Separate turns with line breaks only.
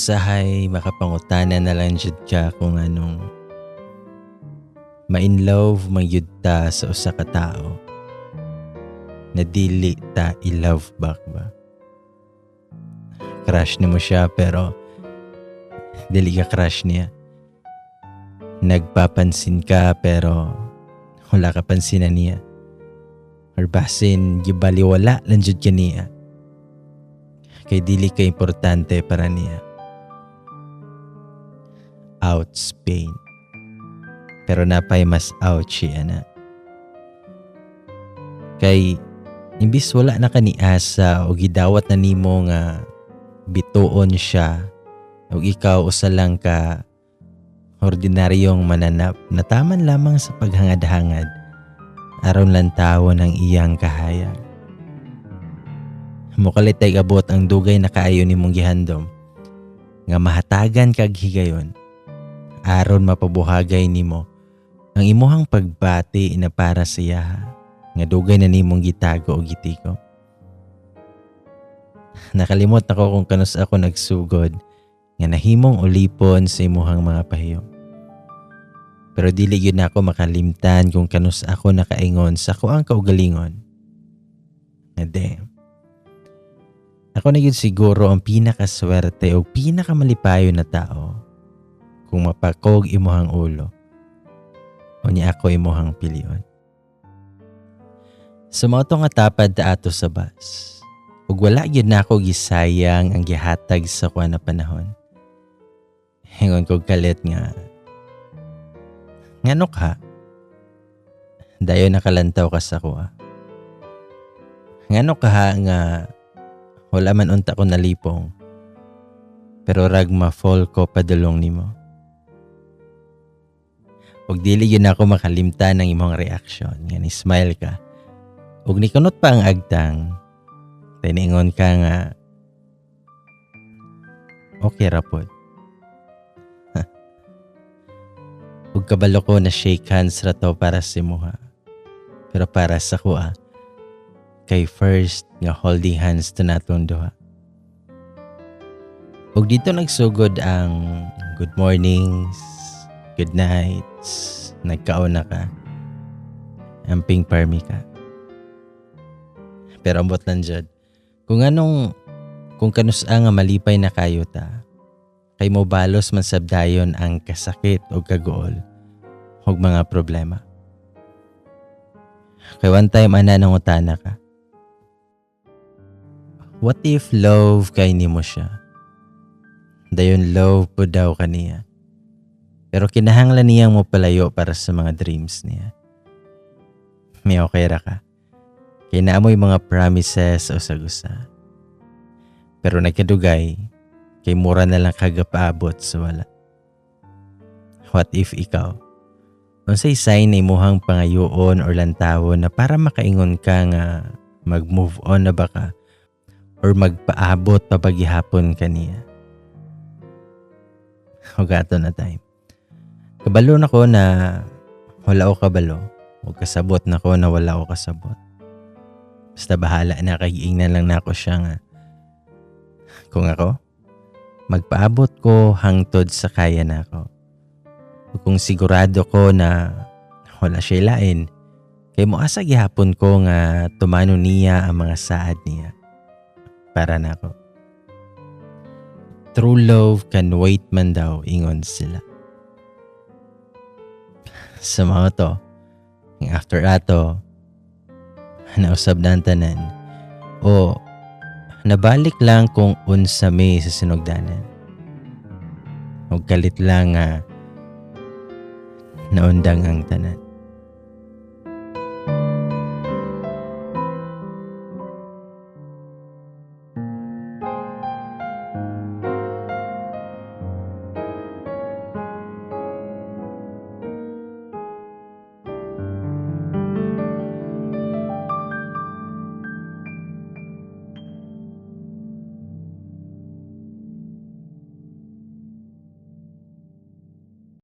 Usahay makapangutana na lang jud ka kung anong ma-in love man gyud ta sa usa ka tawo na dili ta i-love back ba. Crush nimo siya pero dili ka crush niya. Nagpapansin ka pero wala ka pansinan niya. Or basin gibaliwala lang jud ka niya. Kay dili ka importante para niya. Ouch pain. Pero napay mas ouchy ana. Kay imbis wala na ka niasa o gidawat na nimo nga bituon siya o ikaw usa lang ka ordinaryong mananap na taman lamang sa paghangad-hangad aron lang tawon ang iyang kahayag. Mukalit ay abot ang dugay na kaayo nimong gihandom nga mahatagan kag higayon aron mapabuhagay nimo ang imuhang pagbati na para sa iyaha nga dugay na nimong gitago o gitikom. Nakalimot ako kung kanus ako nagsugod nga nahimong ulipon sa imuhang mga pahiyom. Pero dili gyud na ako makalimtan kung kanus ako nakaingon sa akoang kaugalingon. Nga damn. Ako na gyud siguro ang pinakaswerte o pinakamalipayo na tao kung mapakog imuhang ulo o niya ako imuhang pilion. Sa mao to nga tapad ta ato sa bus. Ug wala gyud na ako gisayang ang gihatag sa kuha na panahon. Ingon ko kalit nga, ngano ka? Dayon nakalantaw ka sa kuha. Ngano ka ha nga wala man unta ko nalipong pero rag ma-fall ko padulong nimo. Ug dili gyud ako makalimtan ng imong reaction nga ni smile ka. Ug nikunot pa ang agtang, tiningon ka nga okay ra pod. Ug kabalo ko na shake hands ra to para sa imuha. Pero para sa kuha, kay first nga holding hands to natong duha. Ug dito nagsugod ang good mornings, good nights, nagkaon na ka, amping parmi ka. Pero ambot lang jud, kung kanus-a nga malipay na kayo ta, kay mo balos man sabdayon ang kasakit o kaguol og mga problema. Kay one time ana nangutana ka, what if love kay nimo siya? Dayon love po daw kaniya. Pero kinahanglan niyang mo palayo para sa mga dreams niya. May okay ra ka. Kay naamoy mga promises o sagusa. Pero nagkadugay, kay mura na lang kagapaabot sa wala. What if ikaw? Unsay sign na imuhang pangayoon or lantawon na para makaingon ka nga mag-move on na ba ka or magpaabot pa paghihapon kaniya? O gato na time. Kabalo na ko na wala ko kabalo. O kasabot na ko na wala ko kasabot. Basta bahala na kay giingnan lang nako siya nga. Kung ako, magpaabot ko hangtod sa kaya nako. O kung sigurado ko na wala siya lain, kay moasa gihapon ko nga tumano niya ang mga saad niya. Para nako. True love can wait man daw, ingon sila. Sa mga to, ang after ato, nausab na ang tanan, o nabalik lang kung unsa mi sa sinugdanan. O kalit lang nga naundang ang tanan.